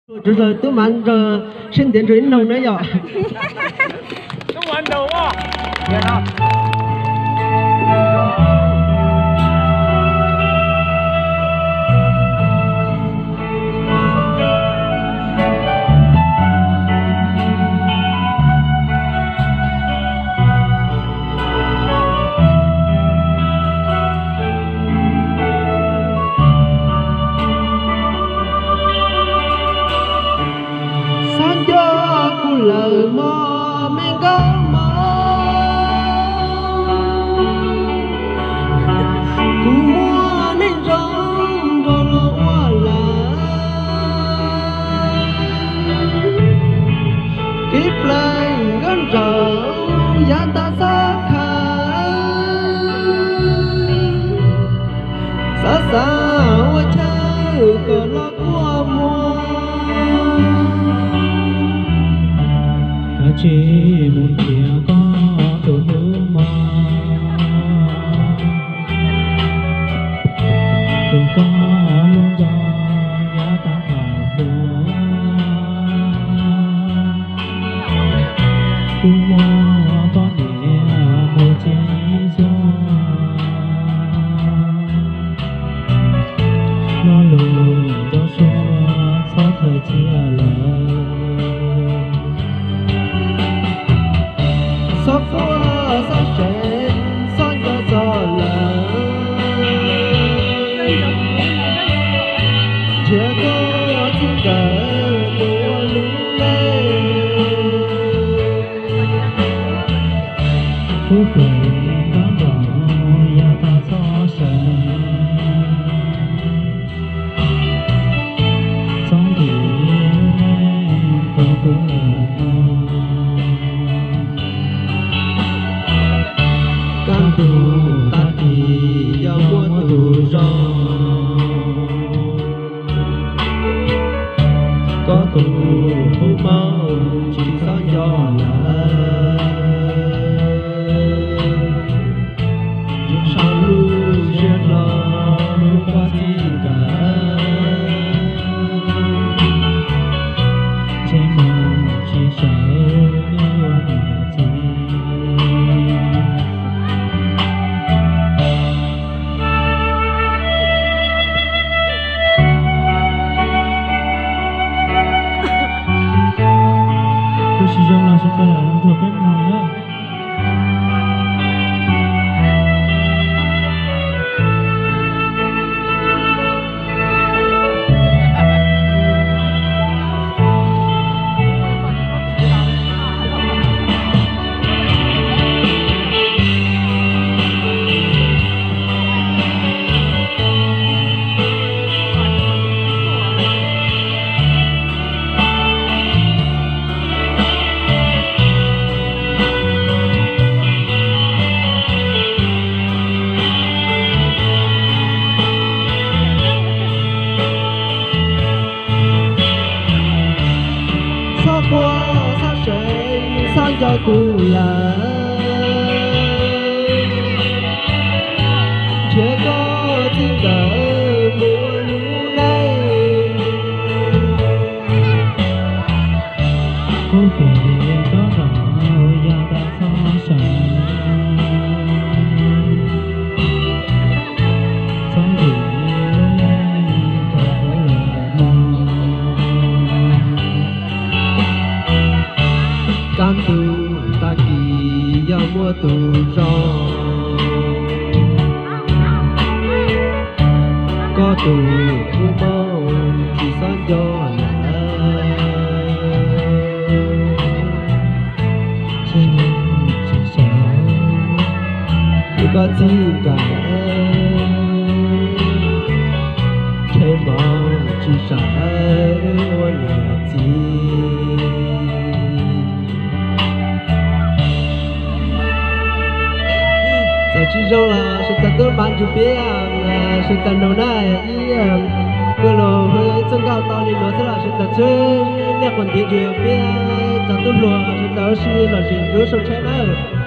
Tub Mav Nraug sib ntiav nrug ib noog na yom. Xob nco kuv lawm mog me nkauj mog, kuv muaj neej zoo nrog luag ua lawm. Kev plaws nkauj nraug yav tag xob khaws, xav xav ua chaw kom los kuaj muag. Kav tsij mus nrhiav koj tus hlub mog, tus koj hlub nco yav tag thaum hluas. Kuv muaj poj niam mus txiv xyuas, lo lus rau suab txhob khaws cia lawm. Xob quaj xob seev xob nco txog lawm, nrhiav koj txij nkawm tus ua lub neej. Kuv pem ntab nraum yav tag txoj saw, txhob ntim lub neej rau kuv lawm mog. Kaj ntug tag kis yog muaj tus zoo, koj tus hlub maub tsis txhob nco lawm. Sau lub siab hlo hlub koj txij nkawm, ntsej muag tsis sawv ua niam txiv. Kuv tsis zoo los sawv daws los nrog peb mloog na. Xob quaj xob seev xob nco kuv lawm, nrhiav koj txij nkawm mus ua lub neej. Kuv pem ntab nraum yav tag txoj saw, txhob ntim lub neej rau kuv lawm mog. Kaj ntug tag kis yog muaj tus zoo, koj tus hlub maub tsis txhob nco lawm. Tsis sawv, koj txij nkawm, ntsej muag tsis sawv ua niam txiv. Txawm tsis zoo los sawv daws tub mav nrug peb, sawv daws noog na, ib, kuv lug hu ib txuj nkauj tau li nuav xwb los sawv daws txhawb nej quas ntiv nrug peb cov tub hluas sawv daws ua si lom zem nrug sau tshab nawb.